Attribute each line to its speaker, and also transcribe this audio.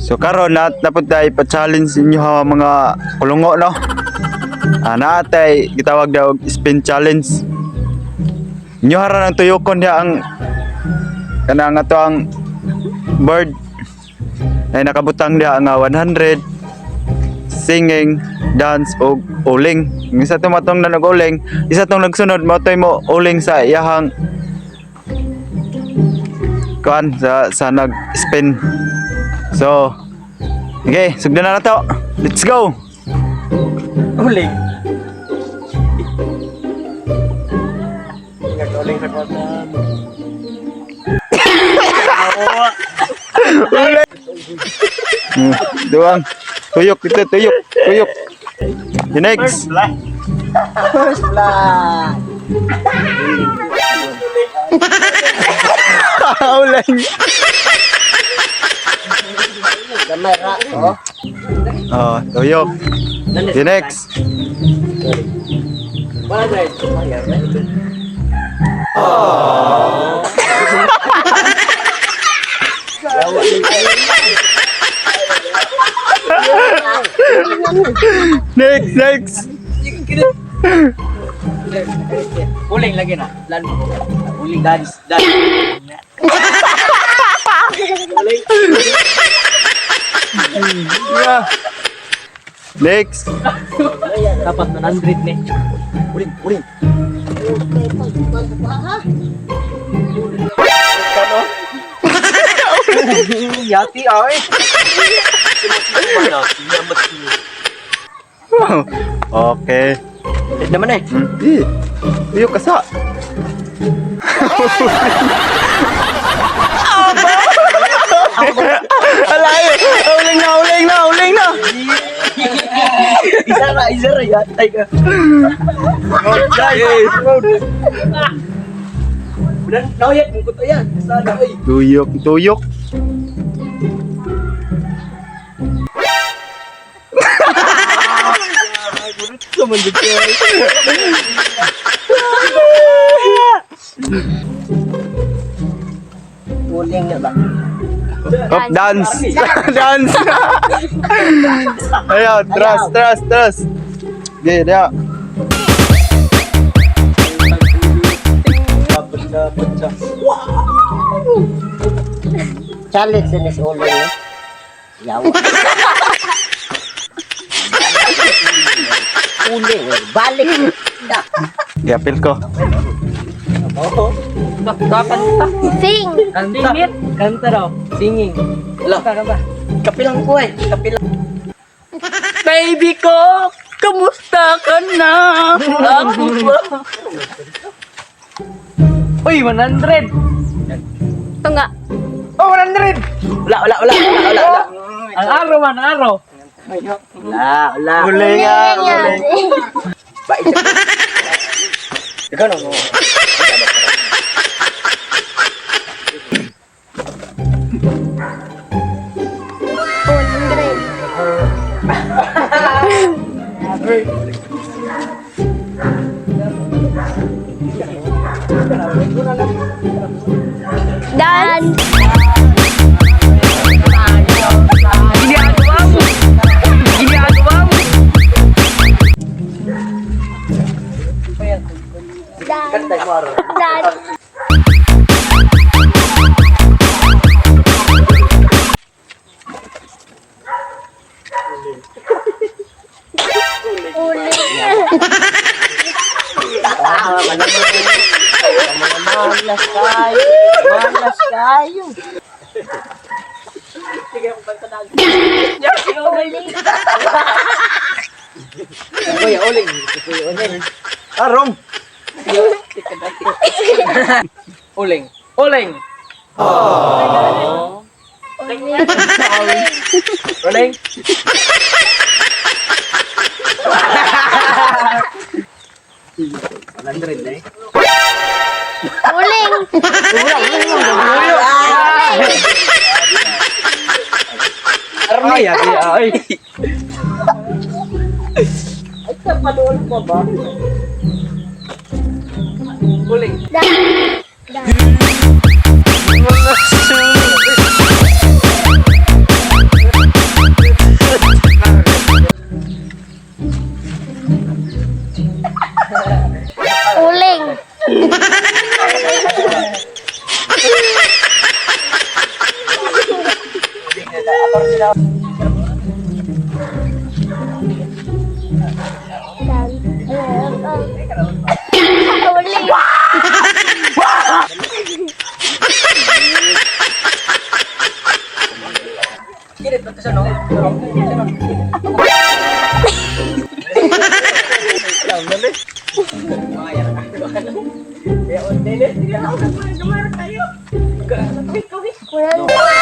Speaker 1: So karon na napunta ipa-challenge inyo ha mga kulungo, no. Ah, naatay gitawag daw og spin challenge. Inyo hara ng tuyokon diha ang kanang ato ang bird ay nakabutang diha nga 100, singing, dance og uling. Ang isa tumatong na nag-uling, isa tong nagsunod mo toy mo uling sa iyahang kuan sa nag-spin. So, okay, sugdan na to. Let's go.
Speaker 2: Uling. Uling sa kota.
Speaker 1: Uling. Duang. Tuyok ito, tuyok, tuyok. The next.
Speaker 2: First blood.
Speaker 1: Uling.
Speaker 2: Gamay ra. Oh.
Speaker 1: Oh, tuyok. The next.
Speaker 2: Wala dai.
Speaker 1: Next, next.
Speaker 2: Uling lagi na. Lan mo. Uling dance, dance. Uling.
Speaker 1: Yeah. Next.
Speaker 2: Dapat 100 ni. Uling, uling. Kano? Yati ay.
Speaker 1: Okay.
Speaker 2: Naman eh.
Speaker 1: Eh. Tuyok ka sa. Alay, uling na, uling na, uling na.
Speaker 2: Isa ra yatay ka.
Speaker 1: Okay.
Speaker 2: Ulan, nauyat mong kuto yan. Sana oy.
Speaker 1: Tuyok, tuyok.
Speaker 2: Gusto man jud ko. Uling na ba?
Speaker 1: Hop, dance. Dance. Ayaw, trust, trust, trust. Okay, dia.
Speaker 2: Papunta, punta.
Speaker 3: Challenge na si Ulo, no? Yawa. Uling, eh. Balik.
Speaker 1: Giapil ko.
Speaker 2: Oo. Kanta.
Speaker 4: Sing!
Speaker 2: Kanta. Kanta daw. Singing. Wala. Kanta. Kapilang ko eh. Kapilang.
Speaker 5: Baby ko, kamusta ka na? Ako ba?
Speaker 2: Uy, 100.
Speaker 4: Ito nga.
Speaker 2: Oh, 100. Wala, wala, wala, wala, wala, wala.
Speaker 5: Ang araw man, araw.
Speaker 2: Wala, wala.
Speaker 1: Uling ah, uling.
Speaker 2: Ba, isa. Ikaw na mo.
Speaker 4: Uling. Dance!
Speaker 5: Ginagawa mo. Ginagawa mo.
Speaker 4: Dance!
Speaker 2: Kanta mo araw.
Speaker 4: Dance! Uling.
Speaker 3: Ah, malamang. Malas kayo. Malas kayo.
Speaker 4: Uling.
Speaker 2: Kuya, uling. Kuya, uling.
Speaker 1: Arong.
Speaker 2: Uling. Uling.
Speaker 4: Uling.
Speaker 2: Uling. 100 na eh.
Speaker 4: Uling.
Speaker 2: Ay, ay, ay.
Speaker 3: Ay, kapadoon ko ba?
Speaker 2: Uling.
Speaker 4: Dance. Dance. Uli. Kunan.